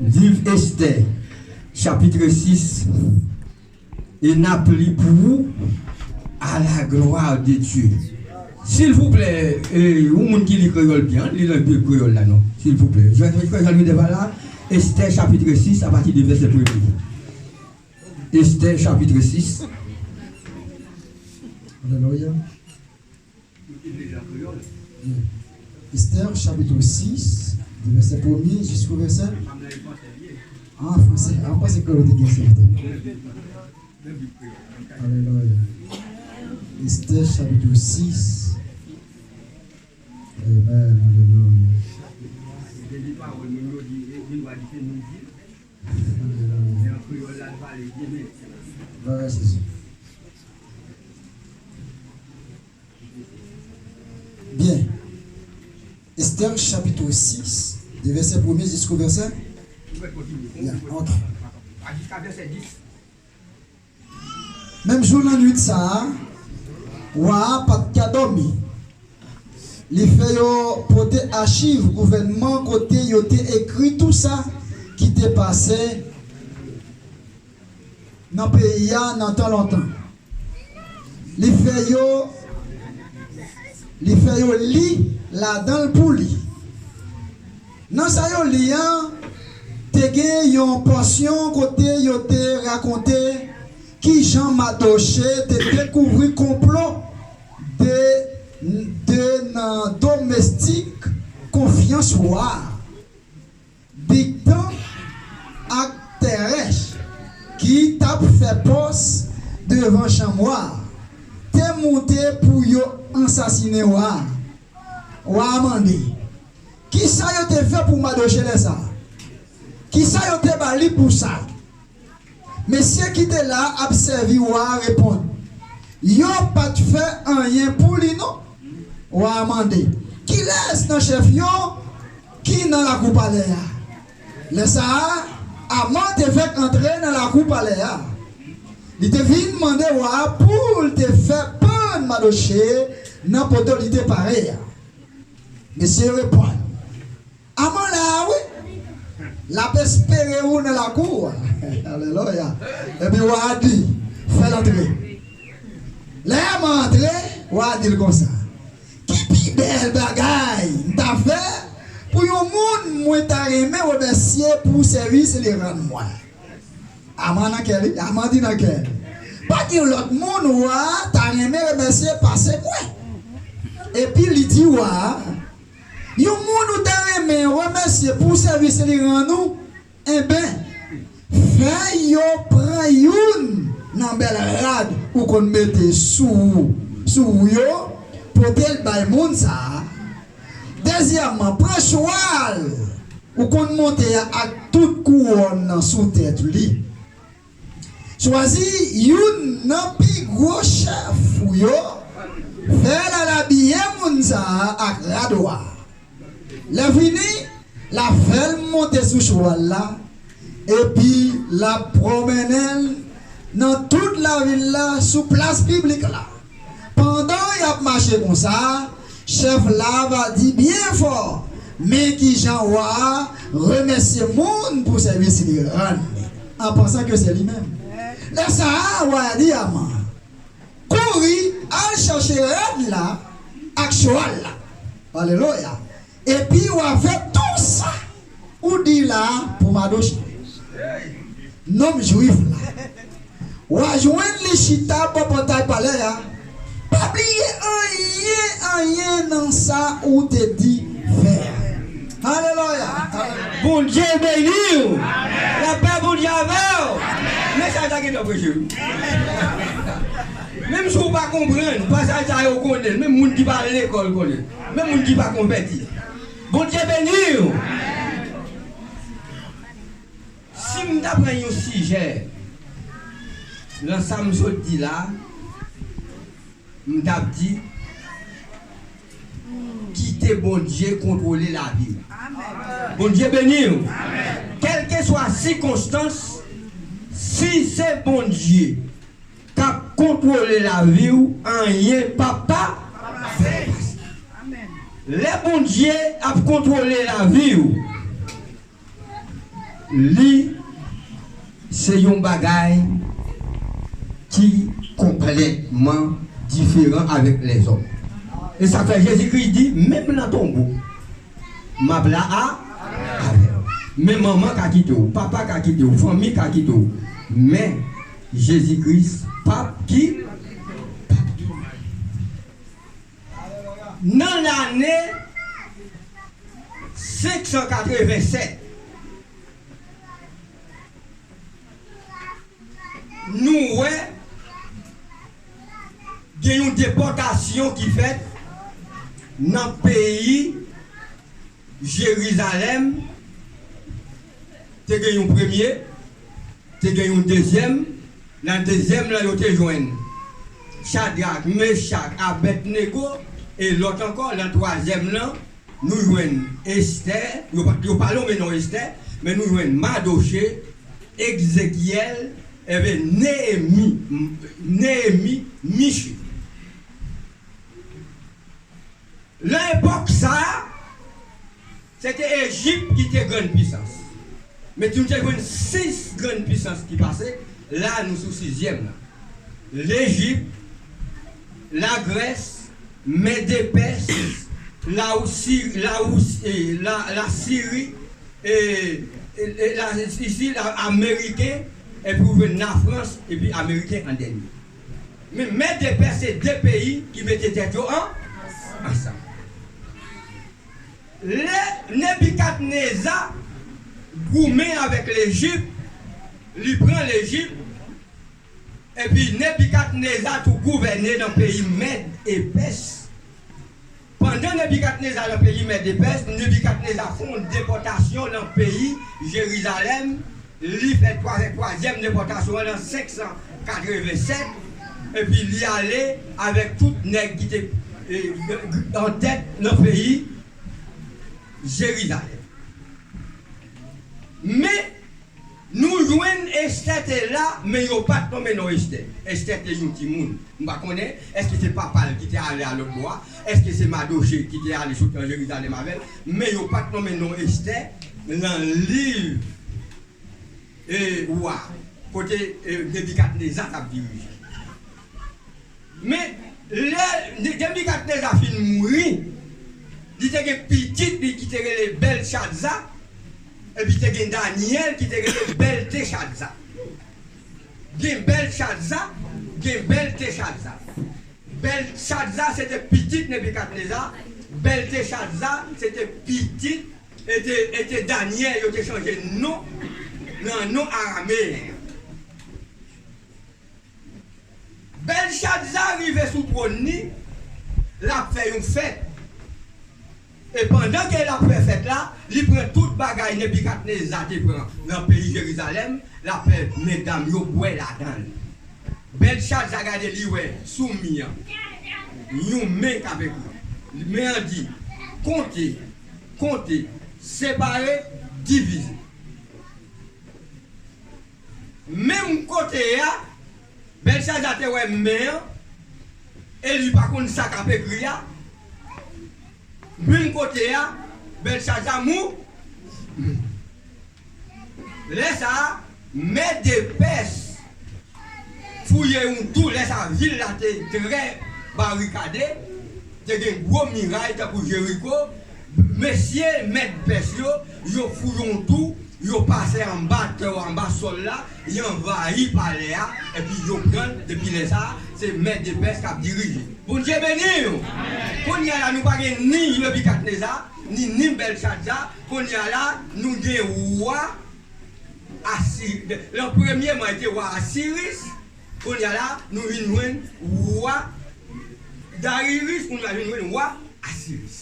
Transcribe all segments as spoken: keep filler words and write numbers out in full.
Liv Estè, chapit sis, e n ap li pou ou, à la gloire de Dieu. Silvouplè, e, yon moun ki li kreyòl byen, li nan Bib kreyòl la, non? Silvouplè. Jwenn, jwenn, jwenn, jwenn, la, Estè, chapit sis, apati de vèsè premye. Estè, chapit sis. Alelouya. Estè, chapit sis, de vèsè premye jisko vèsè. An fransè, an fransè ke ou te gen, silvouplè. Alelouya. Estè, chapit sis. Amen, alelouya. Alelouya. Glwa a Jezi. Byen. Estè, chapit sis, de vèsè premye jisko vèsè. Byen, ok. Menm jou lannuit sa a, wa a pa t ka dòmi. Li fè yo pote achiv gouvènman kote yo te ekri tou sa ki te pase nan peyi a nan tan lontan. Li fè yo, li fè yo li ladan l pou li. Nan sa yo li an, te gen yon pòsyon kote yo te rakonte kijan Madoche te dekouvri konplo de, de nan domestik konfyans wa a. Bigtan ak Terèch, ki t ap fè pòs devan chanm wa a, te moute pou yo ansasinen wa a. Wa a mande, kisa yo te fè pou Madoche lè sa a? Kisa yo te ba li pou sa? Mesye ki te la ap sèvi wa a reponn, yo pa t fè anyen pou li non. Wa a mande, kilès nan chèf yo ki nan lakou palè a? Lè sa a, Aman te fèk antre nan lakou palè a. Li te vin mande wa a pou l te fè pann Madoche nan poto li te pare a. Mesye yo reponn, Aman la a wi. L ap espere ou nan lakou a. Alelouya. Epi wa a di, fè l antre. Lè Aman antre, wa a di l konsa, ki pi bèl bagay m ta fè pou yon moun mwen ta renmen remèsye pou sèvis li rann mwen? Aman nan kè li, Aman di nan kè li, pa gen lòt moun wa a ta renmen remèsye pase mwen. Epi li di wa a, yon moun ou ta renmen remèsye pou sèvis li rann ou, enben, fè yo pran youn nan bèl rad ou konn mete sou ou, sou ou yo, pote l bay moun sa a. Dezyèmman, pran chwal ou konn monte a ak tout kouwòn nan sou tèt li. Chwazi youn nan pi gwo chèf ou yo, fè l al abiye moun sa a ak rad wa a. Lè fini, l ap fè l monte sou chwal la, epi l ap pwomennen l nan tout lavil la, sou plas piblik la. Pandan y ap mache konsa, chèf la va di byen fò, men kijan wa a remèsye moun pou sèvis li rann li, an pansan ke se li menm. Lè sa a, wa a di Aman, kouri al chache rad la ak chwal la. Alelouya. Epi w a fè tou sa ou di la pou Madoche, nonm Jwif la. W a jwenn li chita bò pòtay palè a. Pa bliye anyen, anyen nan sa ou te di fè a. Alelouya. Bondye beni w. Lapè Bondye avè w. Mesaj la gentan preche wi. Menm si w pa konprann, pasaj sa yo konnen l. Menm moun ki pa al lekòl konnen l. Menm moun ki pa konvèti. Bondye beni w. Si m ta pran yon sijè nan sa m sot di la, m t ap di, kite Bondye kontwole lavi w. Bondye beni w. Kèlkeswa sikonstans, si se Bondye k ap kontwole lavi w, anyen p ap pa fè w pase. Lè Bondye ap kontwole lavi w, Li se yon bagay ki konplètman diferan avèk lèzòm. E sa fè Jezikri di, menm nan tonbo, m ap la a, avè w. Men manman ka kite w, papa ka kite w, fanmi ka kite w. Men Jezi Kris p ap ki, p ap ki. Nan lane senk san katreven sèt, nou wè gen yon depòtasyon ki fèt nan peyi Jerizalèm. Te gen yon premye, te gen yon dezyèm. Nan dezyèm lan, yo te jwenn Chadrak, Mechak, Abèdnego, e lòt ankò. Nan twazyèm lan, nou jwenn Estè. Yo pa, yo pa nonmen non Estè, men nou jwenn Madoche, Egzekyèl, enben, Neyemi, Neyemi, Miche. Nan epòk sa a, se te Ejip ki te grann pisans. Men nou te jwenn sis grann pisans ki pase, la nou sou sizyèm lan. Lejip, Lagrès, Mèd e Pès, Lawousi, Lawousi, e, la, Lasiri, e, e, e la, isi, la, Ameriken, epi ou jwenn Lafrans, epi Ameriken an dènye. Men Mèd e Pès se de peyi ki mete tèt yo an, ansanm. Lè Nebikadneza goumen avèk Lejip, li pran Lejip, epi Nebikadneza tou gouvène nan peyi Mèd e Pès. Pandan Nebikadneza nan peyi Mèd e Pès, Nebikadneza fè yon depòtasyon nan peyi Jerizalèm. Li fè twa-, twazyèm depòtasyon an nan senk san katreven sèt, epi li ale avèk tout nèg ki te, e, an tèt nan peyi Jerizalèm. Men, nou jwenn Estè te la, men yo pa t nonmen non Estè. Estè te yon timoun. M pa konnen, èske se papa l ki te ale a lòt bò a? Èske se Madoche ki te ale sot nan Jerizalèm avè l? Men yo pa t nonmen non Estè nan liv, e, wa, kote, e, Nebikadneza t ap dirije. Men, lè Ne-, Nebikadneza fin mouri, li te gen pitit li ki te rele Bèlchadza, epi te gen Danyèl ki te rele Bèltechadza. Gen Bèlchadza, gen Bèltechadza. Bèlchadza se te pitit Nebikadneza, Bèltechadza se te pitit, e te, e te Danyèl, yo te chanje non nan non arameyen an. Bèlchadza rive sou twòn li, l ap fè yon fèt. E pandan ke l ap fè fèt la, li pran tout bagay Nebikadneza te pran nan peyi Jerizalèm, l ap fè medam yo bwè ladan l. Bèlchadza gade, li wè sou mi an yon men k ap ekri. Men an di, konte, konte, separe, divize. Menm kote a, Bèlchadza te wè men an, e li pa konn sa k ap ekri a. Menm kote a, Bèlchadza mou. Lè sa a, Mèd e Pès fouye yon tou, lè sa a, vil la te trè barikade, te gen gwo miray tankou Jeriko. Mesye Mèd Pès yo, yo fouye yon tou, yo pase anba tè, anba sòl la, y anvayi palè a, epi yo pran l. Depi lè sa a, se Mèd e Pès k ap dirije. Bondye beni nou! Kounye a la, nou pa gen ni Nebikadneza, ni, ni Bèlchadza. Kounye a la, nou gen wa Asi-, lan premyèman, li te wa Asiris. Kounye a la, nou vin jwenn wa Dariris, kounye a vin jwenn wa Asiris.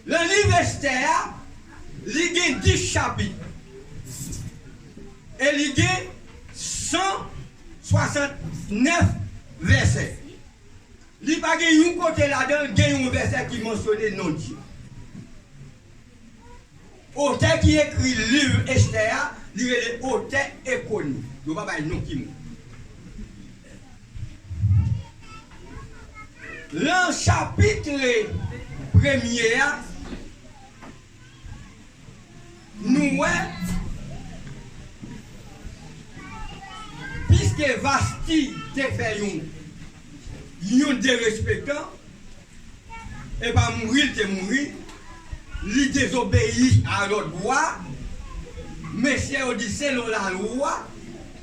Lan liv Estè a, li gen dis chapit. E li gen san swasantnèf vèsè. Li pa gen yon kote ladan l gen yon vèsè ki mansyone non Dye. Otè ki ekri liv Estè a, li rele otè enkoni. Yo pa bay non ki moun. Lan chapit premye a, Wè, piske Vasti te fè yon, yon derespektan, e pa mouri l te mouri, li dezobeyi a lòd wa, mesye yo di selon lalwa,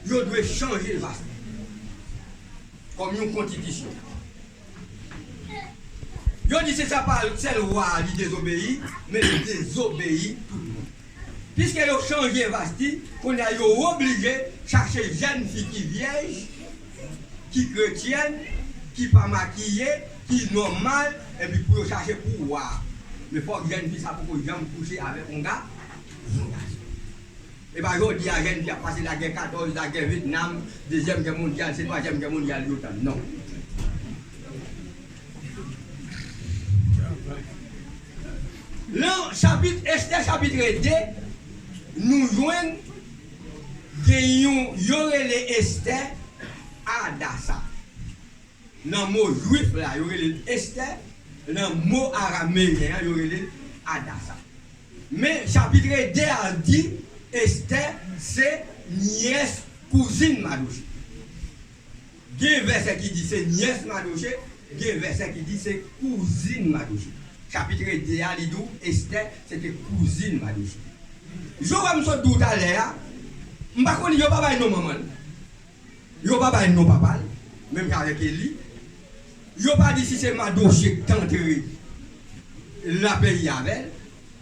yo dwe chanje Vasti kòm yon konstitisyon. Yo di se sa pa sèl wa a li dezobeyi, men li dezobeyi tout moun. Piske yo chanje Vasti, kounye a yo oblije chache jèn fi ki vyèj, ki kretyèn, ki pa makiye, ki nòmal, epi pou yo chache pou wa a. Men fòk jèn fi sa poko janm kouche avèk yon ga, yon gason. E pa jodi a jèn fi ap pase lagè katòz, lagè Vyetnam, dezyèm gè mondyal, se twazyèm gè mondyal yo tann, non. Nan chapit, Estè chapit de, nou jwenn gen yon, yo rele Estè Adasa. Nan mo jwif la, yo rele l Estè, nan mo arameyen an, yo rele l Adasa. Men chapit de a di Estè se nyès kouzin Madoche. Gen vèsè ki di se nyès Madoche, gen vèsè ki di se kouzin Madoche. Chapit de a, li di w Estè se te kouzin Madoche. Jan w wè m sot di w talè a, m pa konn, yo pa bay non manman l. Yo pa bay non papa l, menm jan avèk Eli. Yo pa di si se Madoche k t antre nan peyi avè l.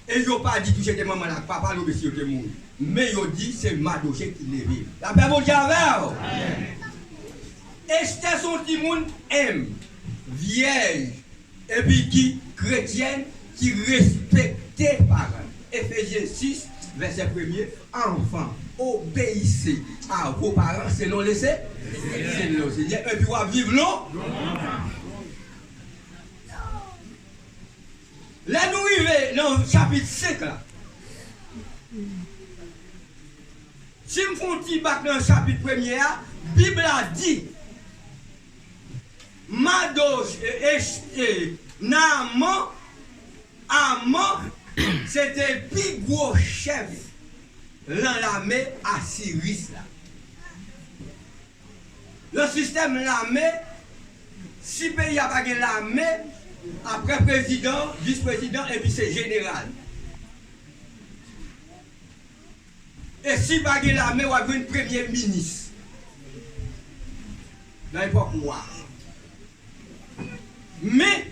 E yo pa di tou se te manman l ak papa l oubyen si yo te mouri. Men yo di se Madoche ki leve l. Lapè Bondye avè w! Estè se yon timoun enb, vyèj, epi ki kretyèn, ki respekte paran l. Efezyen sis, vèsè premye, anfan, obeyissez à vos parents selon le Se-, selon le Senyè, epi w ap viv lon-, Lè nou rive nan chapit senk la, si m fè yon ti bak nan chapit premye a, Bib la di, Madoche, e, e, e, Naaman, Aman, se te pi gwo chèf nan lame Asiris la. Nan sistèm lame, si peyi a pa gen lame, apre prezidan, vis prezidan, epi se jeneral. E si pa gen lame, w ap jwenn premye minis nan epòk wa. Men,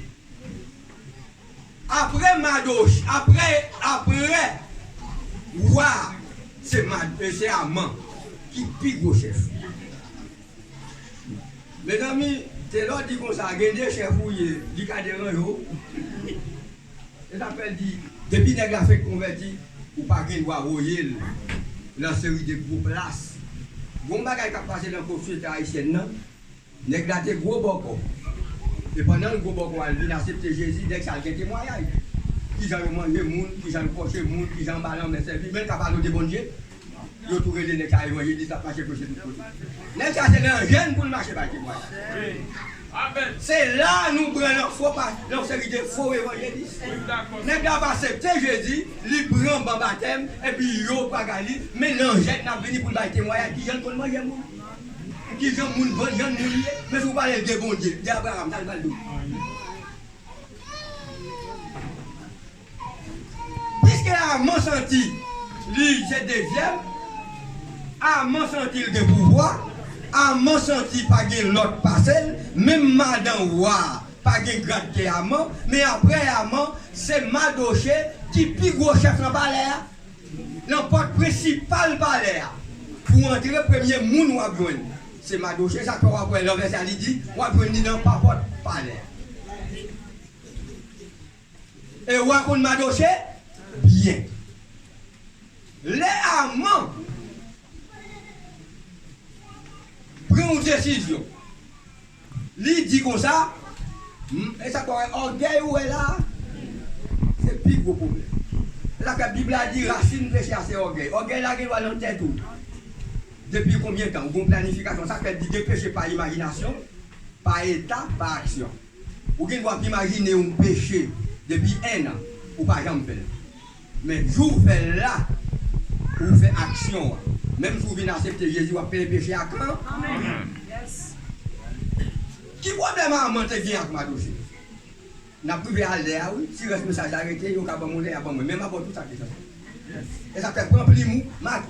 apre Madoche, apre, apre wa, se Mad-, e, se Aman ki pi gwo chèf. Mezanmi, Telò di konsa, gen de chèf ou ye, li ka deranje w. Se sa k fè l di, depi nèg la fenk konvèti, ou pa gen dwa voye l nan seri de gwo plas. Gon bagay k ap pase nan sosyete ayisyèn nan, nèg la te gwo bòkò. E pandan l gwo bòkò a, l vin aksepte Jezi, nèg sa l gen temwayaj. Kijan yo manje moun, kijan yo kòche moun, kijan yo ba lanmen sèvi, men l ka pale de Bondye. Yo tou rele nèg sa evanjelis, l ap mache preche tout kote. Nèg sa se nan jèn pou l mache bay temwayaj. Se la nou pran nan fo pa, nan seri de fo evanjelis. Nèg la ap aksepte Jezi, li pran ban batèm, epi yo pagay li, men nan jèn l ap vini pou l bay temwayaj, kijan l konn manje moun. Kijan moun vann, jan moun ye, men si w pale l de Bondye, de Abraram, sa l pral di w. Piske Aman santi li se dezyèm, Aman santi l gen pouvwa, Aman santi pa gen lòt pase l, menm madan wa a pa gen grad ke Aman, men apre Aman, se Madoche ki pi gwo chèf nan palè a. Nan pòt prensipal palè a, pou w antre, premye moun w ap jwenn, se Madoche. Sa k fè w ap wè nan vèsè a, li di, w ap jwenn li nan pa pòt palè a. E w a konn Madoche byen. Lè Aman pran yon desizyon, li di konsa, m, e sa k fè w wè ògèy ou wè la a, se pi gwo pwoblèm. E sa k fè Bib la di rasin peche a se ògèy. Ògèy la gen dwa nan tèt ou. Depi konbyen tan? Ou gon planifikasyon. Sa k fè l di gen peche pa imajinasyon, pa eta, pa aksyon. Ou gen dwa ap imajine yon peche depi ennan, ou pa janm fè l. Men jou w fè l la, Ou fè aksyon an. Menm si w vin aksepte Jezi, w ap peye peche a kan? Ki pwoblèm Aman te gen ak Madoche? N ap rive a lè a, wi. Si rès mesaj la rete, yo ka ban m yon lè, y a ban mwen. Men m ap ba w tout sa ki sanse. E sa fè pran plim ou, make.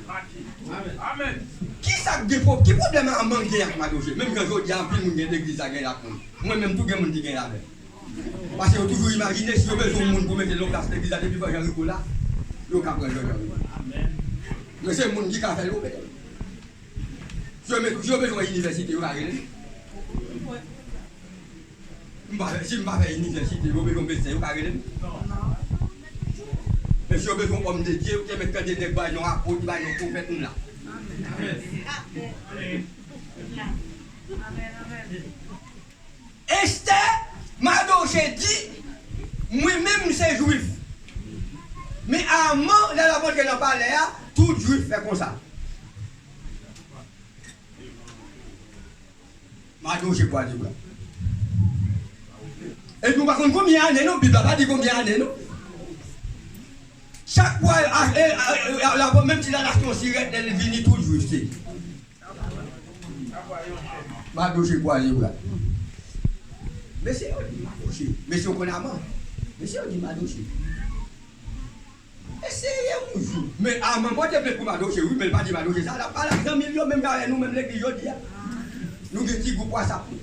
Ki sa k gen pwob-, ki pwoblèm Aman gen ak Madoche? Menm jan jodi a, anpil moun gen legliz la gen l ak moun. Mwen menm tou gen moun ki gen l avè m. Paske yo toujou imajine si yo bezwen yon moun pou mete l nan plas legliz la, depi Frè Jan Rigo la, yo ka pran Jan Jan Rigo. Men se moun ki ka fè l, yo mete l. Si yo met-, si yo bezwen inivèsite, yo ka rele m. M pa fè, si m pa fè inivèsite, yo bezwen medsen, yo ka rele m. Men si yo bezwen òm de Dye, yo te mèt tande nèg bay non apot, bay non pwofèt, m la. Estè, Madoche di, mwen menm m se jwif. Men Aman, lè l ap antre nan palè a, tout jwif fè konsa. Madoche kwaze bra. E nou pa konn konbyen ane, non, Bib la pa di konbyen ane, non. Chak fwa, a, e, a, e, a, la, menm si l al achte yon sirèt, lè l vini, tout jwif se. Madoche kwaze bra. Mesye yo di Madoche. Mesye yo konn Aman. Mesye yo di Madoche. Eseye yon jou. Men Aman pote plent pou Madoche, wi, men l pa di Madoche sa. L ap pale ak zanmi l yo, menm jan avè nou, menm legliz jodi a. Nou gen ti gwoup WhatsApp nou.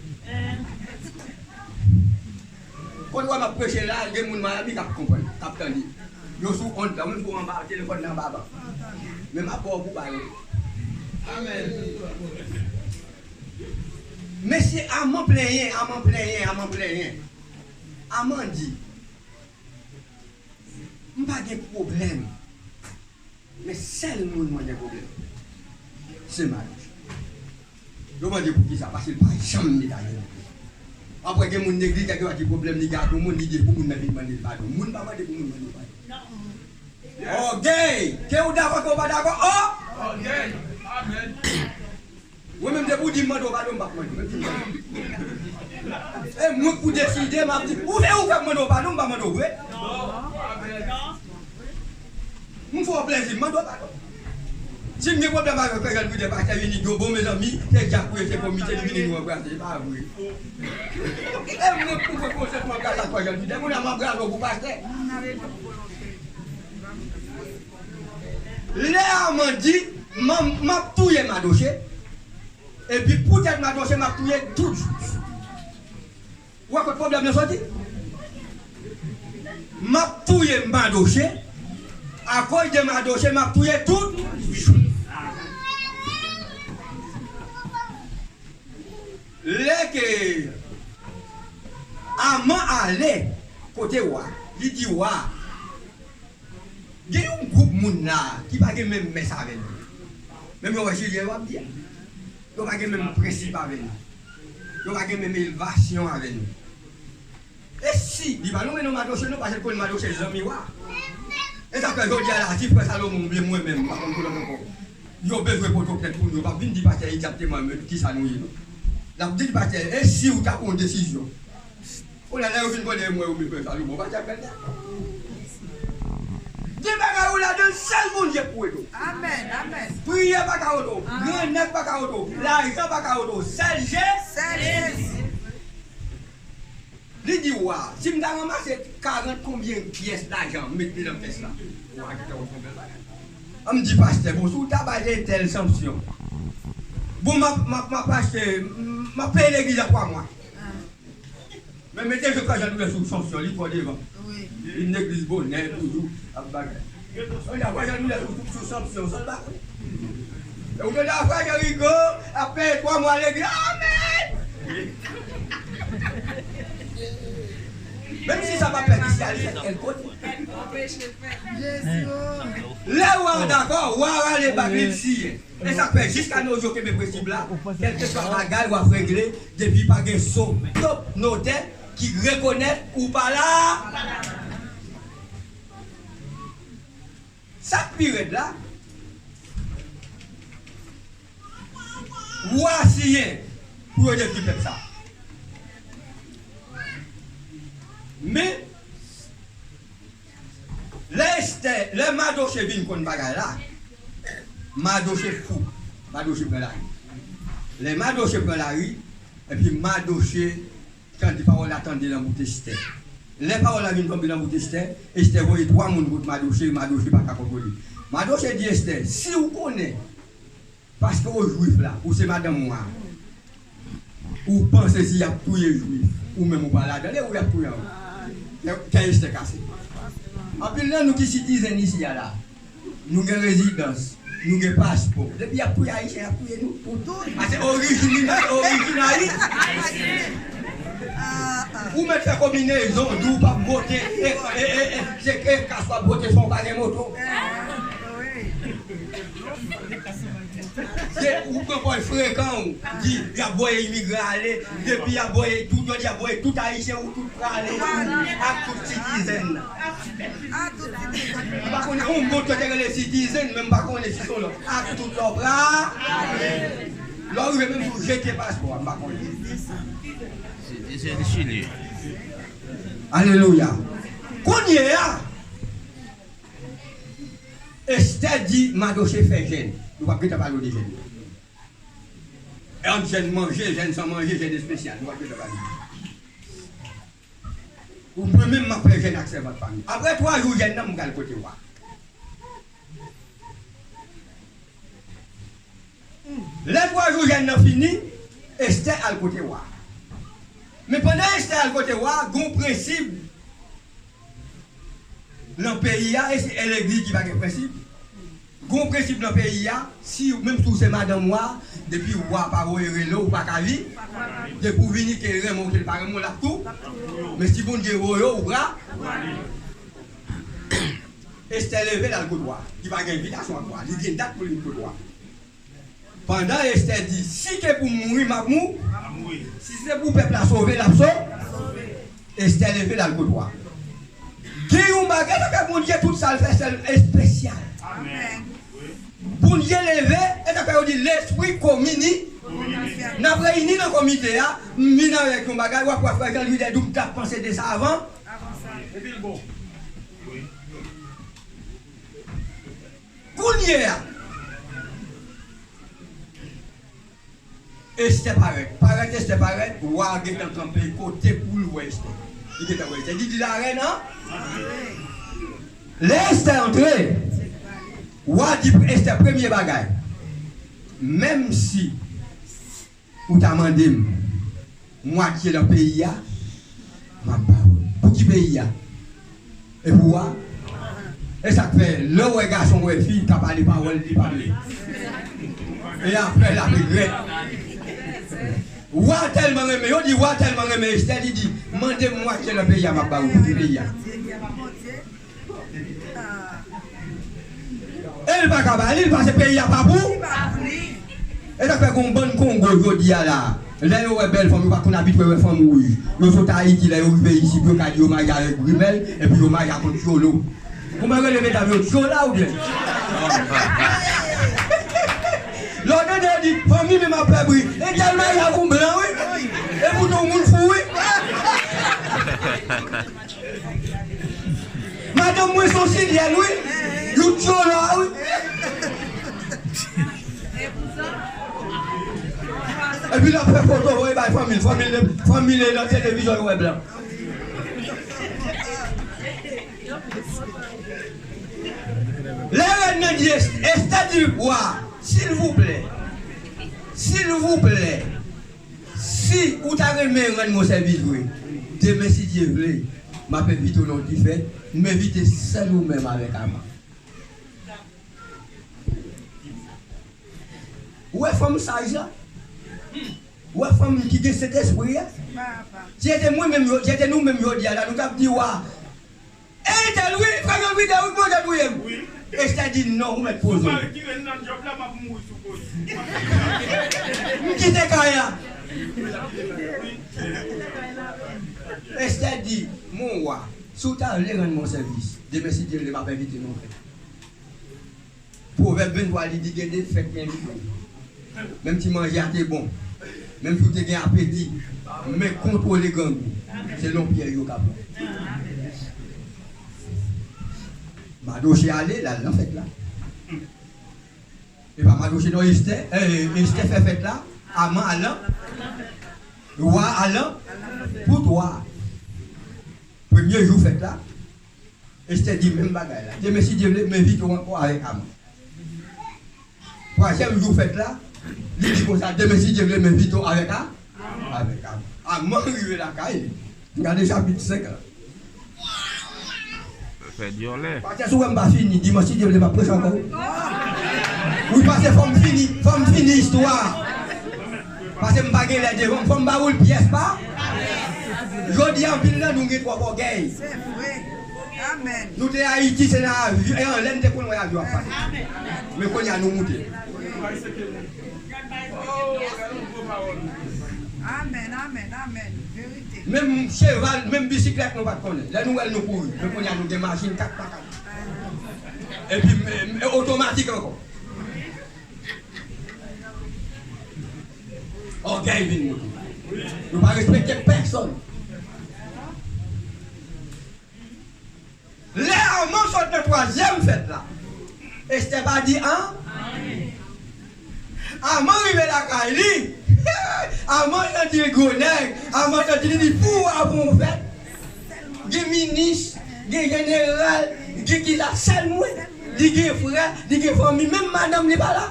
Kote w wè m ap preche la, gen moun Miami k ap konprann, k ap tande. Yo sou ond la, ou menm si w anba telefòn nan anba ban. Men m ap ba w pou ba yo. Amèn. Mesye, Aman plenyen, Aman plenyen, Aman plenyen. Aman di, m pa gen pwoblèm. Men sèl moun mwen gen pwoblèm, se Madoche. Yo mande poukisa, paske l pa janm netaje non plis. Apre gen moun legliz, nèg yo pa gen pwoblèm, li gen ak yon moun, li gen pou moun nan vin mande l padon. Moun pa mande pou moun mande l padon. Ògèy! Ke w dakò, ke w pa dakò, o! Ògèy! Amèn. Mwen menm, depi w di m mande w padon, m p ap mande w. Menm si m mande w. E mwen k pou deside, m ap di, ou fè, ou fè m mande w padon, m pa mande w vre. M fè w plezi, m mande w padon. Si m gen pwoblèm avèk Frè Jan Lwidè, pastè vini di w, bon, mezanmi, se dyak ou ye, se komite, li vini nou anbrase, se pa vre. E mwen k pou pran konsyans m anbrase ak Frè Jan Lwidè, moun la m anbrase w pou pastè. Lè Aman di, m, m ap touye Madoche, epi poutèt Madoche, m ap touye tout jwif. Ou wè kot pwoblèm nan soti? M ap touye Madoche, akoz de Madoche, m ap touye tout jwif. Lè ke Aman ale kote wa, li di wa, gen yon gwoup moun la ki pa gen menm mès avè nou. Menm jan w wè Jilyen yo ap di a. Yo pa gen menm prensip avè nou. Yo pa gen menm elevasyon avè nou. E si, li pa nonmen non Madoche non, paske l konn Madoche zanmi wa. E sa fè jodi a la, si frè Salomon oubyen mwen menm, m pa konn pou lòt ankò, yo bezwen pote yon plent pou nou, yo p ap vin di pastè egzakteman men kisa nou ye non. L ap di pastè, e si w ta pran yon desizyon? Kounye a, lè yo vin konnen mwen, yo vin fè Salomon, pastè ap fè l la. Gen bagay ou ladan l, sèl Bondye pou ede w. Amèn, amèn. Priyè pa ka ede w. Amèn. Grannèg pa ka ede w. Lajan pa ka ede w. Sèl Je-, sèl Jezi. Li di wa, si m ta ranmase karant konbyen pyès lajan, m met li nan pyès la. Wa ki te wè konbyen bagay. An m di pastè, bon, si w ta bay entèl sanksyon. Bon, m ap, m ap, m ap achte, m ap peye legliz la twa mwa. Men mete je Frè Jan Lwidè sou sanksyon, li twò devan. Wi. Vin legliz bonè, toujou, ap bagay. Frè Jan Lwidè sou, sou, sou sanksyon, sa l pa konn. E ou tande Frè Jan Rigo ap peye twa mwa legliz. Amèn! Menm si sa pa fèt isi a, li fèt kèk kote. Lè w a dakò, w a rale bak li, l siyen. E sa k fè jiska nou yo kenbe prensip la, kèlkeswa bagay w ap regle, depi pa gen so, top notè ki rekonèt ou pa la. Sa k pi rèd la, wa siyen pou yo detwi pèp sa. Men, lè Estè, lè Madoche vin konn bagay la, Madoche fou. Madoche pran lari. Lè Madoche pran lari, epi Madoche tande pawòl la tande nan bout Estè. Lè pawòl la vin tonbe nan bout Estè, Estè voye twa moun kot Madoche, Madoche pa ka kontwole. Madoche di Estè, si w konnen, paske w jwif la, ou se madanm wa, ou panse si y ap touye jwif, ou menm ou pa ladan, e ou y ap touye ankò. Kè, kè Estè kase. Anpil nan nou ki citizen isi a la, nou gen rezidans, nou gen paspò. Depi y ap touye Ayisyen, y ap touye nou. Paske orijin li nan, orijin Ayiti. Ou mèt fè konbinezon, di w p ap vote, e, e, e, e, se e kas w ap vote, san w pa gen moto. Se ou pran pòz frekan, ou di, y ap voye imigran ale, depi y ap voye tout, yo di y ap voye tout Ayisyen ou tout prale, ak tout citizen nan. M pa konnen, yon moun te rele citizen, men m pa konnen si se yon lòt. Ak tout lè w prale. Lè w rive menm pou jete paspò a, m pa konnen. Citizen Chili. Alelouya. Kounye a, Estè di Madoche fè jèn. Nou p ap gentan pale w de jèn. Ant jèn manje, jèn san manje, jèn espesyal. Nou p ap gentan pale. Ou mwen menm m ap fè jèn ak sèvant pa m yo. Apre twa jou jèn nan, m pral kote wa. Lè twa jou jèn nan fini, Estè al kote wa. Men pandan Estè al kote wa, gon prensip nan peyi a, e se e legliz ki pa gen prensip. Gon prensip nan peyi a, si, menm si w se madanm wa, depi wa pa voye rele w, ou pa ka vin. Depi w vini, ke l renmen w, ke l pa renmen w, l ap tou. Men si Bondye voye w, ou pra. Estè leve, l al kot wa, ki pa gen envitasyon ak wa. Li gen dat pou li vin kot wa. Pandan Estè di, si ke pou m mouri, m ap mou-, si se pou pèp la sove, l ap sove. Estè leve, l al kot wa. Gen yon bagay, sa fè Bondye tout sa l fè, sèl espesyal. Bondye leve, e sa fè yo di lespri komini. N ap reyini nan komite a, m vin avèk yon bagay, w ap wè frè Jean Louis Dèdou, m t ap panse de sa avan. Epi l bon. Kounye a, Estè parèt. Parèt, Estè parèt, wa gentan kanpe kote pou l wè Estè. Li gentan wè Estè. Li di, larèn an. Lè Estè antre, wa di Estè premye bagay, menm si ou ta mande m mwatye nan peyi a, m ap ba ou l. Pou ki peyi a? E pou wa? E sa k fè, lè w wè gason wè fi, ka pale pawòl, li pa vle. E apre, l ap regrèt. Wa tèlman renmen, yo di wa tèlman renmen Estè, li di, mande m mwatye nan peyi a, m ap ba ou. Pou ki peyi a? E l pa ka ba li, l pase peyi a pa pou. E sa fè gon bann Kongo jodi a la. Lè yo wè bèl fanm, yo pa konn abitye wè fanm wouj. Yo sot Ayiti, lè yo rive isit, yo ka di yo marye avèk grimèl, epi yo marye ak yon tcholo. Kouman yo rele medam yo, tchola oubyen? Lè w tande yo di, fanmi menm ap fè bri. Entel marye ak yon blan, wi. Epoutan yon moun fou, wi. Madanm mwen se yon silyèn, wi. Yon tchola, wi. Epi l ap fè foto, voye bay fanmi l. Fanmi l, fanmi l nan televizyon, yo wè blan. Lè rèn nan di Est-, Estè di wa, silvouplè, silvouplè, si ou ta renmen rann mwen sèvis vre, demen, si Dye vle, m ap envite w nan yon ti fèt, m envite sèl ou menm avèk Ama. Ou wè fanm saj la? Ou wè fanm ki gen Sentespri a? Si se te mwen menm, yo, si se te nou menm jodi a la, nou t ap di wa, e entèl wi, frè Jean Louis Dèdou wi, manje touye m. Estè di non, ou mèt poze w. M kite kay la. Estè di, mon wa, si w ta vle rann mwen sèvis, demen si Dye vle, m ap envite nou fèt. Pwovèb venntwa, li di gen de fèt ki envite w. Menm si manje a te bon, menm si w te gen apeti, men kontwole grangou. Se nan pyèj yo ka pran. Madoche ale, l al nan fèt la. E pa Madoche non, Estè, eh, Estè fè fèt la, Aman al, wa al, pou twa. Premye jou fèt la, Estè di menm bagay la. Demen, si Dye vle, m envite w ankò avèk Aman. Twazyèm jou fèt la, li di konsa, demen, si Dye vle, m envite w avèk a, avèk Aman. Aman rive lakay li. Gade chapit senk la. Fè dyòlè. Pastè, si w wè m pa fini, dimanch, si Dye vle, m ap preche ankò. Wi, pastè, fò m fini, fò m fini istwa. Pastè, m pa gen lè devan m, fò m ba ou l pyès pa. Jodi a, anpil nan nou gen twòp ògèy. Se vre. Amèn. Nou te Ayiti, se nan avyon, e anlè n te konn wè avyon ap pase. Men kounye a, nou moute. Amèn, amèn, amèn. Verite. Menm cheval, menm bisiklèt nou pa t konnen. Lè nou wè l, nou kouri. Men kounye a, nou gen machin kat pa kat. Epi, e, e otomatik ankò. Ògèy vin moute. Nou pa respekte pèsonn. Lè Aman sot nan twazyèm fèt la, Estè pa di an. Aman rive lakay li. Aman santi l gwo nèg. Aman santi li di pou w ap fè yon fèt. Gen minis, gen jeneral, gen ki la, sèl mwen. Li gen frè, li gen fanmi, menm madanm li pa la.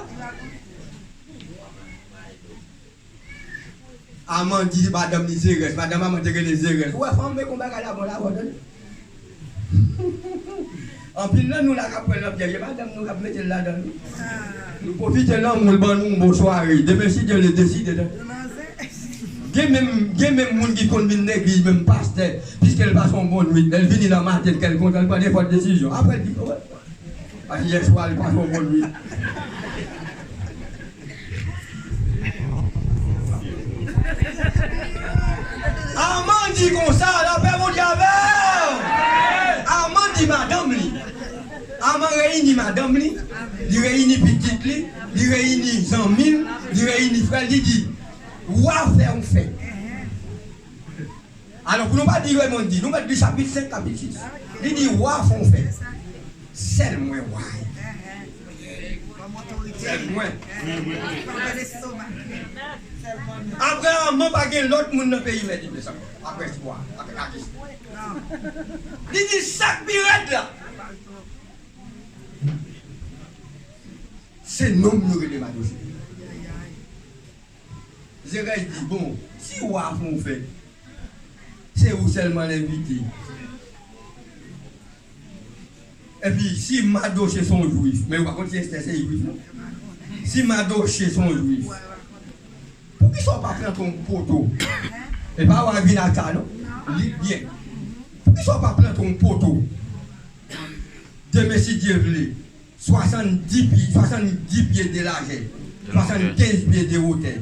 Aman di madanm li Zerès. Madanm Aman te rele Zerès. Ou wè fanm, men kon bagay la bon la, bon, tande. Anpil nan nou la k ap pran l nan pyèj, e madanm nou k ap mete l ladan l wi. Nou pwofite lanmou l ban nou, yon bon sware. Demen, si Dye vle, deside, tande. Gen menm, gen menm moun ki konn vin legliz, menm pastè, piske l pase yon bon nwit, lè l vini nan maten, kè l kontan, l pran nenpòt desizyon. Apre, l di, wè. Yè swa, li pase yon bon nwit. Aman di konsa, lapè Bondye avè w. Aman di madanm li. Aman reyini madanm li, li reyini pitit li, li reyini zanmi l, li reyini frè l, li di, wa fè yon fèt. Alò, pou nou pa di Raymondi, nou mèt li chapit senk, chapit sis. Li di, wa fè yon fèt. Sèl mwen, wa. Sèl mwen. Apre Aman, pa gen lòt moun nan peyi mèt li desann. Apre twa, apre atis. Li di, sa k pi rèd la, se nonm yo rele Madoche. Zerès di, bon, si wa fè yon fèt, se ou sèlman l envite. Epi, si Madoche se yon jwif, men yo pa konn si Estè se jwif, non. Si Madoche se yon jwif, poukisa w pa plante yon poto? E pa wa vin ak sa, non. Li byen. Poukisa w pa plante yon poto? Demen, si Dye vle, swasanndis pye, swasanndis pye de lajè, swasannkenz pye de wotè.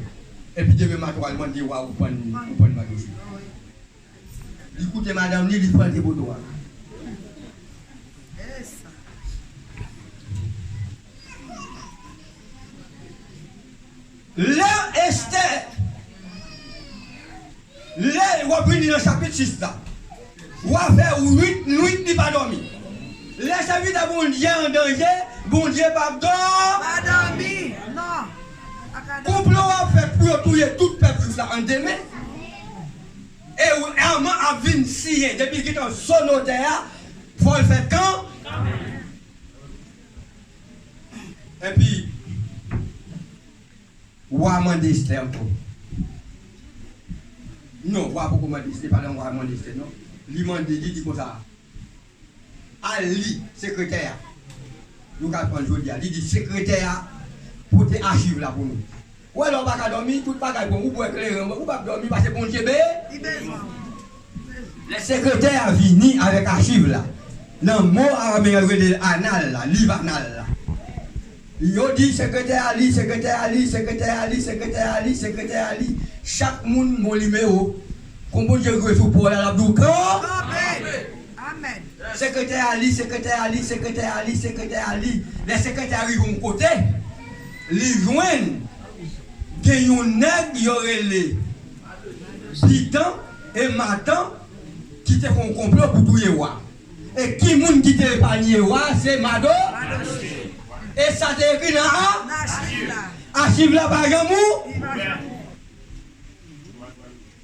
Epi demen maten w al mande wa ou pann, ou pann Madoche. Li koute madanm li, li plante poto a. Lè Estè Lè w ap vini nan chapit sis la, w a fè uit nwit li pa dòmi. Lè sèvitè Bondye an danje, Bondye p ap dò. Pa dòmi. Non. Konplo w ap fè pou yo touye tout pèp jwif la an demen. E w, Aman ap vin siyen, depi l gentan sot nan wotè a, fò l fè kan. Epi, Wa mande Estè ankò. Non, wa poko mande Estè, pa nan wa mande Estè, non. Li mande, li di konsa, al li, sekretè a. Nou ka pran jodi a. Li di, sekretè a, pote achiv la pou nou. Ou wè lè w pa ka dòmi, tout bagay bon, ou bwè kleren, ou p ap dòmi, paske Bondye be. Li bezwen. Lè sekretè a vini avèk achiv la, nan mo arameyen yo rele l anal la, liv anal la. Yo di sekretè a li, sekretè a li, sekretè a li, sekretè a li, sekretè a li. Chak moun gon nimewo. Kon Bondye rive sou pò la, l ap di w, kanpe! Amèn. Sekretè a li, sekretè a li, sekretè a li, sekretè a li. Lè sekretè a rive yon kote, li jwenn gen yon nèg yo rele Bitan e Matan ki te fè yon konplo pou touye wa. E ki moun ki te epanye wa? Se Mado. E sa te ekri nan a? Nan achiv la. Achiv la pa janm ou? Li pa janm ou.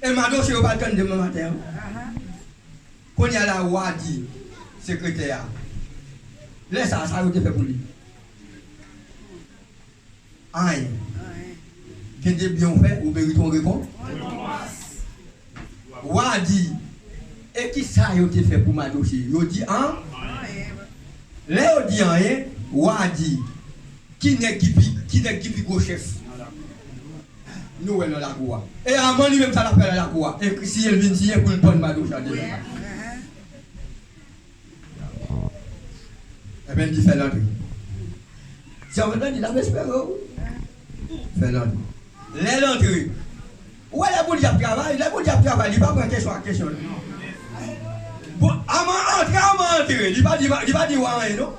E Madoche yo pral tann demen maten an. Ahan. Kounye a la, wa di sekretè a, lè sa a, sa yo te fè pou li? Anyen. Anyen. Gen de byen w fè, ou merite yon rekon-, rekonpans. Wa di, e ki sa yo te fè pou Madoche? Yo di an? Anyen. Lè yo di anyen, wa di, ki nèg ki pi, ki nèg ki pi gwo chèf? Nou wè nan lakou a. E Aman li menm sa l ap fè nan lakou a. E si l vin siyen pou l pann Madoche a demen. Ebyen, li di fè l antre. Si w antre, li ap espere w. Fè l antre. Lè l antre, ou wè lè Bondye ap travay, lè Bondye ap travay, li pa pran kesyon ak kesyon. Bon, Aman antre, Aman antre. Li pa di, li pa di wa anyen, non.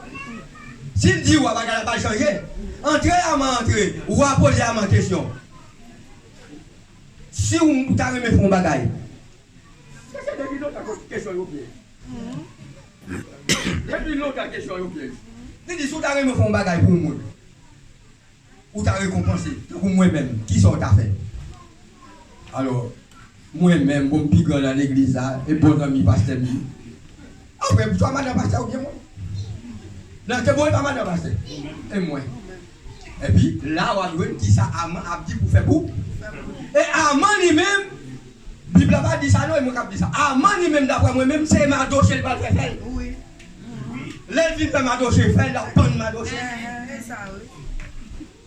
Si l di wa, bagay la pa chanje. Antre, Aman antre. Wa poze Aman kesyon. Si w ta renmen fè yon bagay, se depi lontan kesyon yo pyèj. Depi lontan kesyon yo pyèj. Li di, si w ta renmen fè yon bagay pou yon moun, ou ta rekonpanse, tankou mwen menm, kisa w ta fè? Alò, mwen menm, bon, m pi gran nan legliz la, e bon zanmi pastè m ye. Apre, swa madan pastè oubyen mwen. Non, se bon, e pa madan pastè. E mwen. Epi, la, w ap jwenn kisa Aman ap di pou fè pou. E Aman li menm, Bib la pa di sa non, e mwen k ap di sa. Aman li menm, daprè mwen menm, se Madoche l pral fè fè l. Wi. Lè l fin fè Madoche fè l, l ap pann Madoche. Enhen, e sa, wi.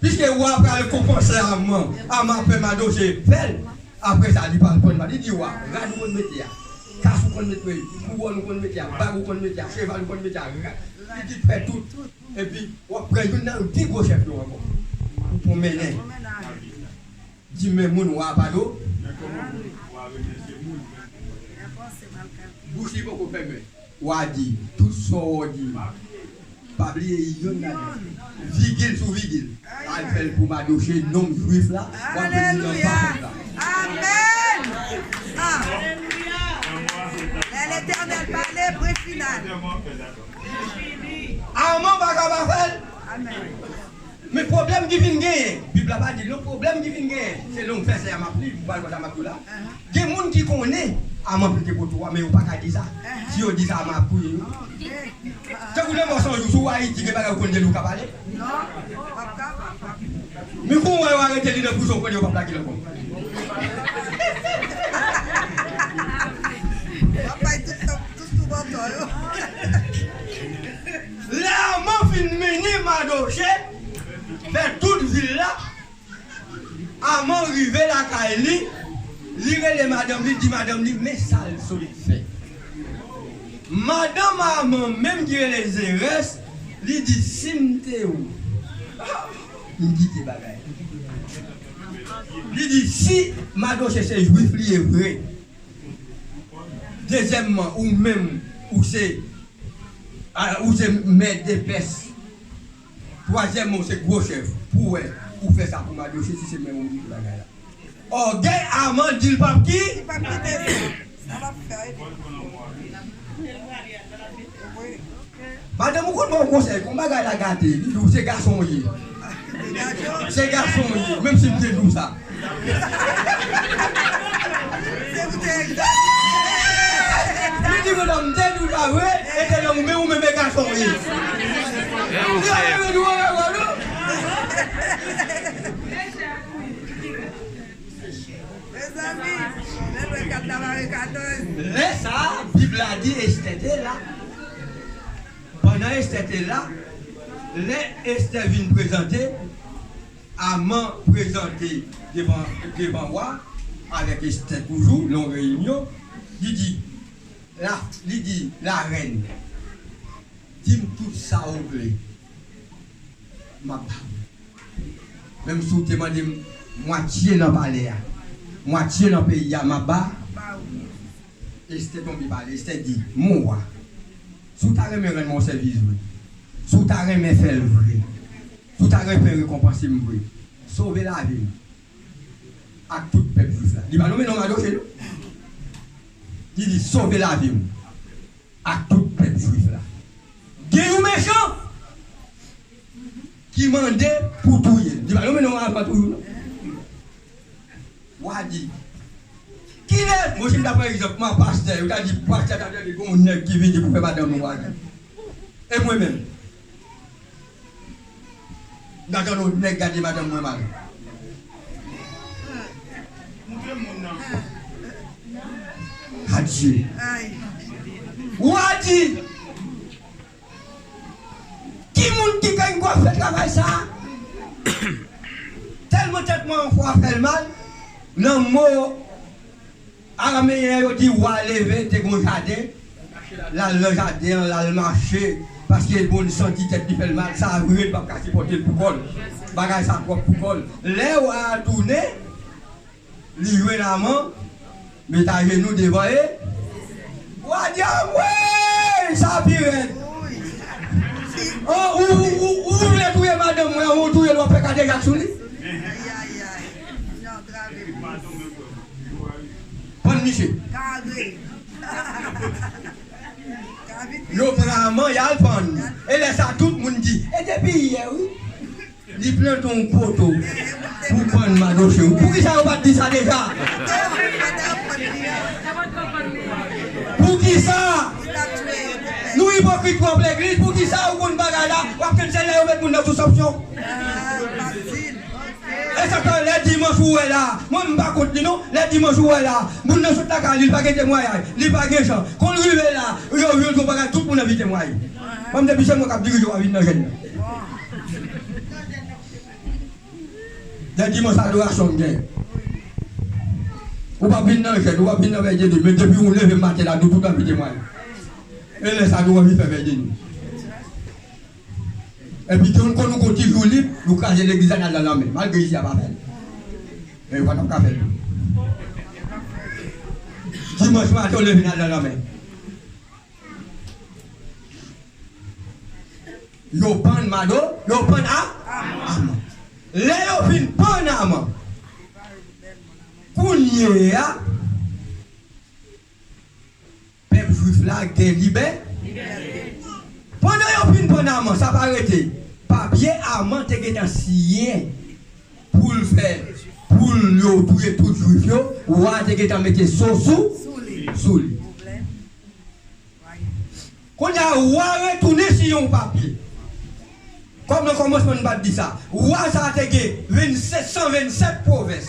Piske wa pral konpanse Aman, Aman ap fè Madoche fè l. Apre sa, li pral pann Madoche. Li di wa, rad ou konn mete a, kas ou konn mete, kouwòn ou konn mete a, bag ou konn mete a, cheval ou konn mete a, rad. Li di fè tout. Epi, w ap pran youn nan pi gwo chèf yo ankò. Ou pran mennen. Di men moun wa a pado. Bouch li poko fèmen. Wa di, tout sa w di, pa bliye youn ladan. Vigil sou vigil. Al fè l pou Madoche, nonm jwif la, w ap vin nan papèt la. Amèn. Ah. Lè Letènèl pale, pwen final. Aman pa ka pa fè l. Amèn. Men pwoblèm ki vin genyen, Bib la pa di l non, pwoblèm ki vin genyen, se lè w fè sa a m ap li, m pral wè sa m ap di w la. Gen moun ki konnen Aman plede kote w a, men yo pa ka di sa. Si yo di sa, Aman ap touye yo. Tankou nan mò san jou, si w Ayiti, gen bagay ou konn di l ou ka pale. Men kou w wè yo arete li nan prizon, w konnen yo p ap lage l ankò. W ap bay tout, tout, tout bòtò yo. Lè Aman fin mennen Madoche fè tout vil la, Aman rive lakay li, li rele madanm li, di madanm li, men sa l sot fè. Madanm Aman menm ki rele Zerès, li di, si m te ou, m kite bagay. Li di, si Madoche se jwif li ye vre, dezyèmman, ou menm, ou se, a, ou se mè de Pès. Twazyèmman, ou se gwo chèf. Pou w wè, ou fè sa pou Madoche, si se menm ou ki bagay la. Ògèy Aman di l p ap ki? Li p ap kite sa. Sa l ap fè, epi. Madanm ou konn ba w konsèy, kon bagay la gate, li di w se gason w ye. Se gason w ye, menm si m te di w sa. Se pou te egzajere. Li di, madanm, m te di w sa vre, e te nan ou, men ou menm e gason w ye. Li ap rele nou anlè wòl ou. Mezanmi, lè lwe kat la mare katòz. Lè sa a, Bib la di Estè te la. Pandan Estè te la, lè Estè vin prezante, Aman prezante devan, devan wa avèk Estè toujou, nan yon reyinyon, li di, la, li di, larèn, di m tout sa ou vle, m ap ba ou. Menm si w te mande m mwatye nan palè a, mwatye nan peyi a, m ap ba. Estè tonbe pale, Estè di, mon wa, si w ta renmen rann mwen yon sèvis vre, si w ta renmen fè l vre, si w ta renmen rekonpanse m vre, sove lavi m ak tout pèp jwif la. Li pa nonmen non Madoche, non. Li di, sove lavi m ak tout pèp jwif la. Gen yon mechan. ki mande pou touye l. Li pa nonmen non avan toujou, non. W a di, kilès, mwen, si m ta pran egzanp, mwen pastè, yo ta di, pastè ta tande gon nèg ki vini pou fè madanm nou mal. E mwen menm? M ta tande yon nèg gade madanm mwen mal. Adye. W a di, ki moun ki konn kwa fè travay sa a? Tèlman tèt mwen anfwa fè l mal, nan mo arameyen yo di wa leve, te gon jaden, l al nan jaden an, l al mache, paske l konn santi tèt li fè l mal, sa vre, l p ap ka sipòte l pou kò l. Bagay sa twòp pou kò l. Lè wa a tounen, li jwenn Aman, met ajenou devan e, wa di, anmwey, sa pi rèd. An, ou, ou, ou, ou vle touye madanm mwen, ou touye l, w ap fè kadejak sou li. Pann misye. Yo pran Aman, y al pann. E lè sa, tout moun di, e depi yè, wi. Li plante yon poto pou pann madoche. Poukisa yo pa t di sa deja? Poukisa? Nou ipokrit twòp legliz. Poukisa ou konn bagay la? W ap tann se lè yo met moun nan sou sanksyon. E sa fè lè dimanch ou wè la, mwen m pa kont li non, lè dimanch ou wè la, moun nan sot lakay li, li pa gen temwayaj, li pa gen jan. Konn rive la, yo jwenn yon bagay, tout moun anvi temwaye. Mwen m depi se mwen k ap dirije, w a vin nan jèn nan. Lè dimanch adorasyon m gen. Ou p ap vin nan jèn, ou p ap vin nan vèy de nwi, men depi ou leve maten la, nou tout anvi temwaye. E lè sa nou anvi fè vèy de nwi. Epi te yon kon nou gon ti jou lib, nou kraze legliz la, n al nan lanmè. Malgre isi a pa fè l. Men yo pa t ap ka fè l tou. Dimanch maten, w leve n al nan lanmè. Yo pann mado, yo pann a, Aman. Lè yo fin pann Aman, kounye a, pèp jwif la gen libè. Pandan yo fin pann Aman, sa pa rete. Papye Aman te gentan siyen pou l fè, pou l yo touye tout jwif yo, wa a te gentan mete so sou, sou li. Kounye a, wa retounen siyen yon papye. Kòm nan kòmansman n pa t di sa, wa sa a te gen vennsenk, san vennsèt pwovens.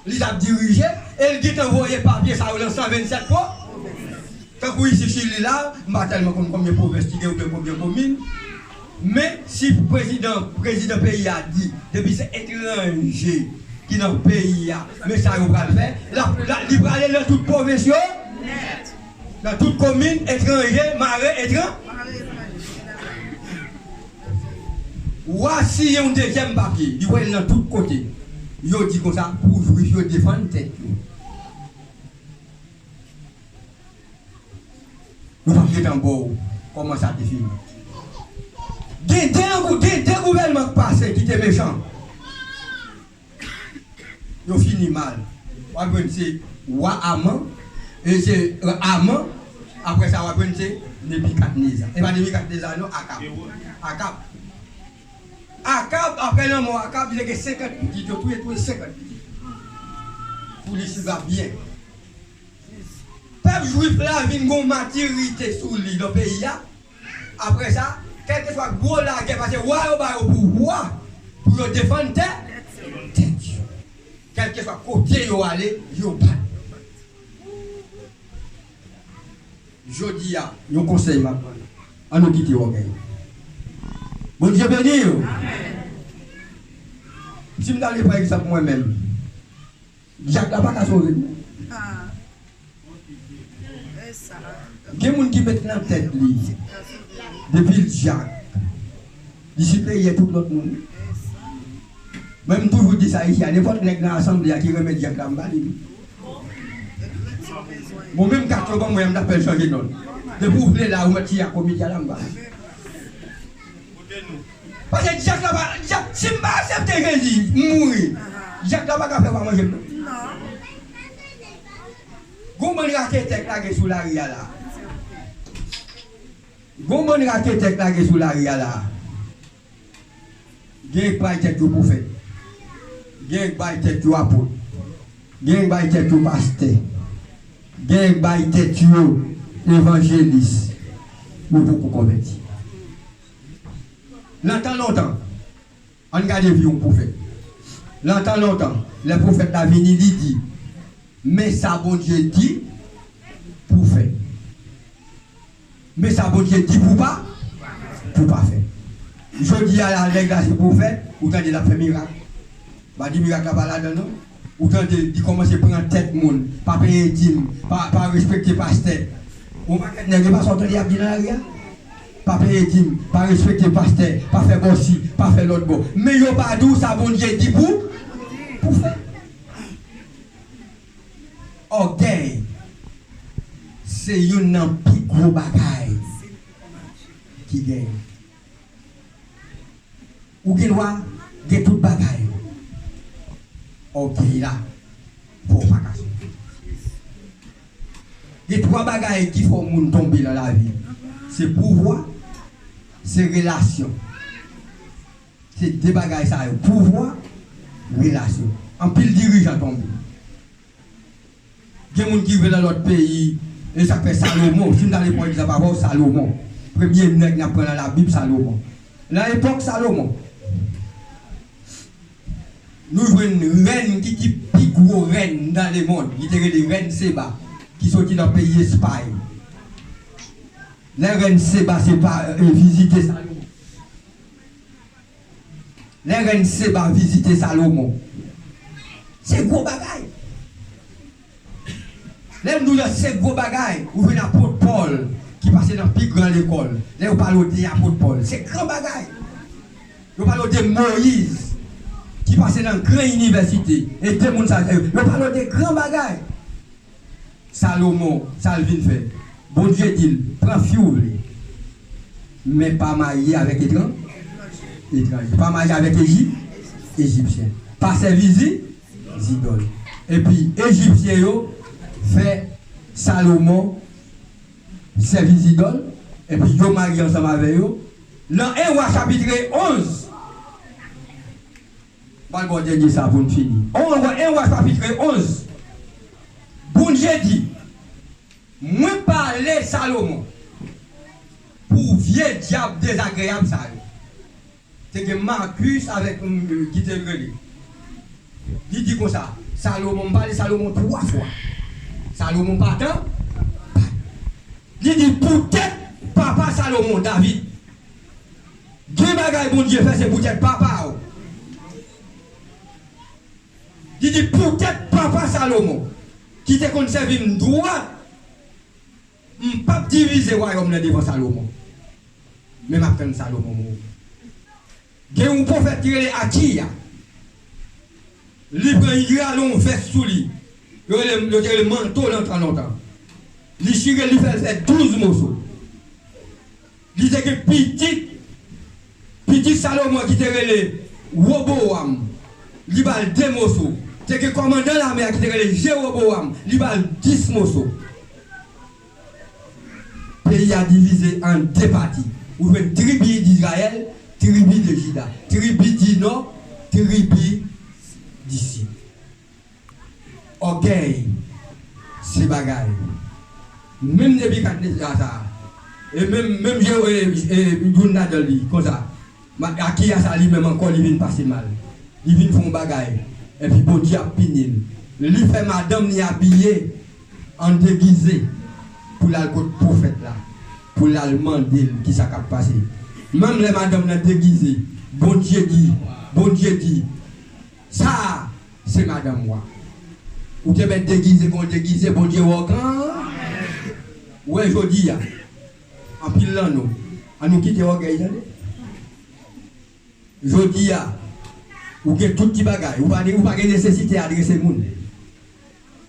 Li t ap dirije, e l gentan voye papye sa yo nan san vennsèt pwovens. Tankou isi Chili la, m pa tèlman konn konbyen pwovens ki gen oubyen konbyen komin. Men, si prezidan, prezidan peyi a di, depi se etranje ki nan peyi a, men sa yo pral fè, l ap, l ap, li prale nan tout pwovens yo, nan tout komin, etranje, mare etran. Wa siyen yon dezyèm papye, li voye l nan tout kote. Yo di konsa, pou jwif yo defann tèt yo. Nou p ap gentan ba w kòman sa te fini. Gen de langou-, gen de gouvènman k pase ki te mechan. Yo fini mal. W ap jwenn se wa Aman, e se, e, Aman, apre sa w ap jwenn se Nebikadneza. E pa Nebikadneza non, Akab. Akab. Akab, apre lanmò Akab, li te gen senkant pitit, yo touye, touye senkant pitit. Pou li siv ap byen. Pèp jwif la vin gon matirite sou li nan peyi a. Apre sa, kèlkeswa gwo lagè, paske wa yo ba yo pouvwa pou yo defann tè, tèt yo. Kèlkeswa kote yo ale, yo bat. Jodi a, yon konsèy m ap ban nou. Ann nou kite ògèy. Bondye beni w. Si m ta ale pran egzanp mwen menm, dyak la pa ka sove m. Gen moun ki met nan tèt li, depi l dyak, li siperyè tout lòt moun. Mwen, m toujou di sa isi a, nenpòt nèg nan asanble a ki renmen dyak la, m ba li. Bon, menm kat yo ban mwen an, m ta fè l chanje non l. Depi w vle la, ou mèt chita komite a la, m ba li. Paske dyak la pa, dyak, si m pa aksepte Jezi, m mouri. Dyak la pa ka fè w pa manje m non. Gon bann raketè k lage sou lari a la. Gon bann raketè k lage sou lari a la. Gen k bay tèt yo pwofèt. Gen k bay tèt yo apot. Gen k bay tèt yo pastè. Gen k bay tèt yo evanjelis. Yo poko konvèti. Nan tan lontan, ann gade vi yon pwofèt. Nan tan lontan, lè pwofèt la vini, li di, men sa Bondye di pou fè. Men sa Bondye di pou pa, pou pa fè. Jodi a la, nèg la se pwofèt, ou tande l ap fè mirak. M pa di mirak la pa ladan non. Ou tande li kòmanse pran tèt moun, pa peye dim, pa, pa respekte pastè. Yon pakèt nèg, e pa sa w tande y ap di nan lari a? Pa peye dim, pa respekte pastè, pa fè bò si, pa fè lòt bò. Men yo pa di w sa Bondye di pou, pou fè. Ògèy se youn nan pi gwo bagay ki genyen. Ou gen dwa gen tout bagay. Ògèy la fè w pa ka soti. Gen twa bagay ki fè yon moun tonbe nan lavi. Se pouvwa, se relasyon. Se de bagay sa yo, pouvwa, relasyon. Anpil dirijan tonbe. Gen moun ki rive nan lòt peyi, e sa k fè Salomon, si m ta vle pran egzanp avè w, Salomon. Premye nèg n ap pran nan Labib, Salomon. Nan epòk Salomon, nou jwenn rèn ki, ki pi gwo rèn nan lemonn, li te rele rèn Seba, ki soti nan peyi Espay. Lè rèn Seba se pa, e, vizite Salomon. Lè rèn Seba vizite Salomon, se gwo bagay. Lè m di w se gwo bagay, ou jwenn apot Pòl ki pase nan pi gran lekòl. Lè yo pale w de apot Pòl, se gran bagay. Yo pale w de Moyiz ki pase nan gran inivèsite. E de moun sa yo, yo pale w de gran bagay. Salomon, sa l vin fè? Bondye di l, pran fi w vle, men pa marye avèk etran-, etranje. Pa marye avèk Eji-, Ejipsyen. Pa sèvi zi-, zidòl. Epi, Ejipsyen yo fè Salomon sèvi zidòl, epi yo marye ansanm avè yo. Nan en Wa chapit onz, m pral ba w dènye sa pou n fini. En Wa, en Wa chapit onz. Bondye di, mwen pale Salomon pou vye dyab dezagreyab sa yo. Te gen Makis avèk, mm, ki te rele. Li di konsa, Salomon, m pale Salomon twa fwa. Salomon pa tan-, li di poutèt papa Salomon, David. Gen bagay Bondye fè, se poutèt papa w. Li di poutèt papa Salomon, ki te konn sèvi m dwat, m p ap divize wayòm nan devan Salomon. Men m ap tann Salomon mouri. Gen yon pwofèt ki rele Akiya. Li pran, li rale yon vès sou li. Yo rele, yo te rele manto nan tan lontan. Li chire, li fè l fè douz moso. Li te gen pitit, pitit Salomon ki te rele Wobowam. Li ba l de moso. Te gen kòmandan lame a ki te rele Jewobowam. Li ba l dis moso. Peyi a divize an de pati. Ou jwenn tribi Dizrayèl, tribi de Jida, tribi di nò, tribi di sid. Ògèy se bagay. Menm Nebikadneza sa a, e menm, menm je, e, e, youn ladan li, konsa. Ma-, Akiya sa li menm ankò, li vin pase mal. Li vin fè yon bagay. Epi Bondye ap pini l. Li fè madanm li abiye an degize pou l al kot pwofèt la, pou l al mande l kisa k ap pase. Menm lè madanm nan degize, Bondye di, Bondye di, sa a, se madanm ou a. Ou te mèt degize kon w degize, Bondye wè w gran. Ou wè jodi a, anpil nan nou, an nou kite ògèy, tande. Jodi a, ou gen tout ti bagay, ou pa, ou pa gen nesesite adrese moun.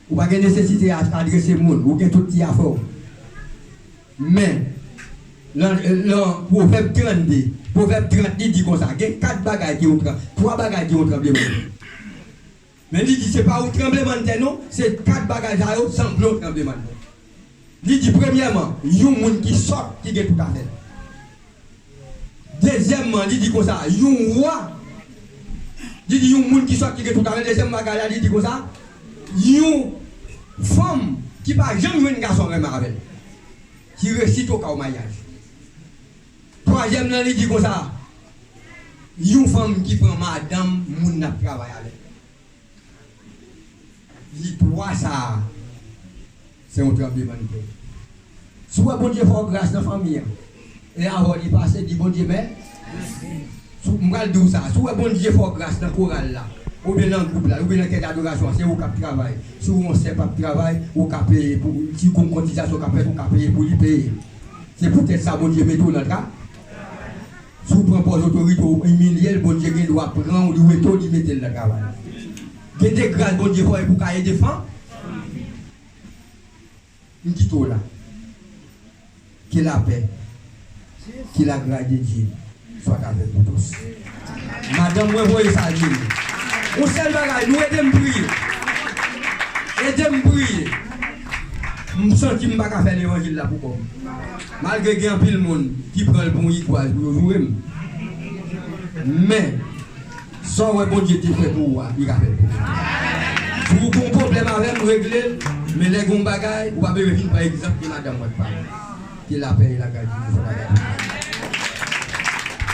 Ou pa gen nesesite a-, adrese moun, ou gen tout ti afè w. Men, nan, nan Pwovèb trannde, Pwovèb trant, li di konsa, gen kat bagay ki yon tran-, twa bagay ki yon tranblemanntè. Men li di se pa yon tranblemanntè non, se kat bagay sa yo sanble yon tranblemanntè. Li di premyèman, yon moun ki sòt ki gen tout afè l. Dezyèmman, li di konsa, yon wa Li di yon moun ki sòt, ki gen tout afè. Dezyèm bagay la, li di konsa, yon fanm ki pa janm jwenn gason renmen avè l, ki resi twoka o maryaj. Twazyèm nan, li di konsa, yon fanm ki pran madanm moun n ap travay avè l. Li twa sa a, se yon tranblemanntè. Si w wè Bondye fè w gras nan fanmi an, e avan li pase, di Bondye mè-, si w, m pral di w sa, si w wè Bondye fè w gras nan koral la, oubyen nan gwoup la, oubyen nan kèt adorasyon an, se ou k ap travay. Si w yon sè p ap travay, ou ka peye pou, si gon kotizasyon k ap fèt, ou ka peye pou li peye. Se poutèt sa Bondye mete w nan tra-, si w pran pòz otorite, w imilye l, Bondye gen dwa pran w, li wete w, li mete l nan travay. Gen de gras Bondye fè w e pou w ka ede fanm. M kite w la. Que la paix, que la grâce de Dieu soit avec vous tous. Madanm mwen voye salye nou. Yon sèl bagay, nou ede m priye. Ede m priye. M santi m pa ka fè levanjil la pou kò m. Malgre gen anpil moun ki pran l pou yon igwaz pou yo joure m. Men, sa w wè Bondye te fè pou ou a, li ka fè l pou ou. Si w gen yon pwoblèm avè m, regle l, men lè gen yon bagay, ou pa bezwen vin pran egzanp de madanm mwen pa. Que la paix et la grâce de Dieu soit avec vous.